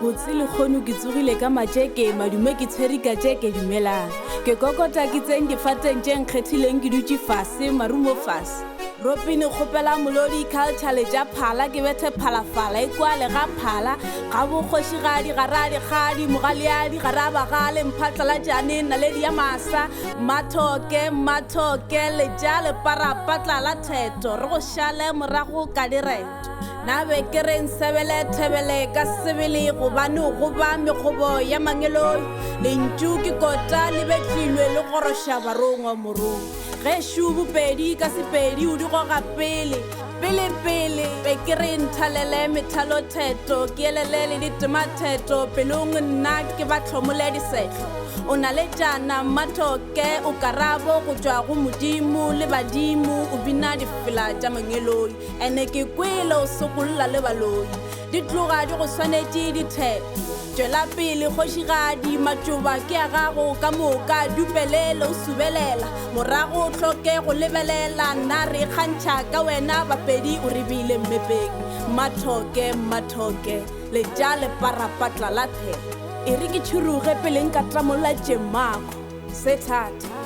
Botse lekgono ke tsogile ka matšeke madume ke tshwere ka tšeke dumelang ke kokota ke tseng difateng tše nkgethileng ke dutše fase marumo fase ropine kgopela molodi culture letša phala ke bethe phalafala e kwale ga phala ga bokgošigadi ga ra dikgadi mogaleadi ga ra bagale mphatlalatšane naledi ya masa mathoke mathoke letša leparapatla la theto re go šale morago ka direto na be ke reng sebele thebele ka sebele gobane go ba megobo ya mangeloi lentšu ke kota le betlilwe le goroša barongwa morong gešo bopedi ka sepedi o di goga pele pele pele be ke re nthalele methalotheto ke elele le ditematheto pelong nna ke ba hlomole disetlo o na le tšana mmathoke o karabo go tšwa go modimo le badimo o bina difela tša mangeloi ene ke kwele o sokolla le baloi di tloga di go swanetše ditheto Tšwela pele kgošigadi, matšoba ke a gago ka moka, dupelele o subelela, morago o hloke go lebelela, nna re ikgantšha ka wena, Bapedi o re beile mmepeng. Mmathoke, Mmathoke, letša leparapatla la theko. E re ke tšhiruge pele nka tamolla tšemako. Se thata.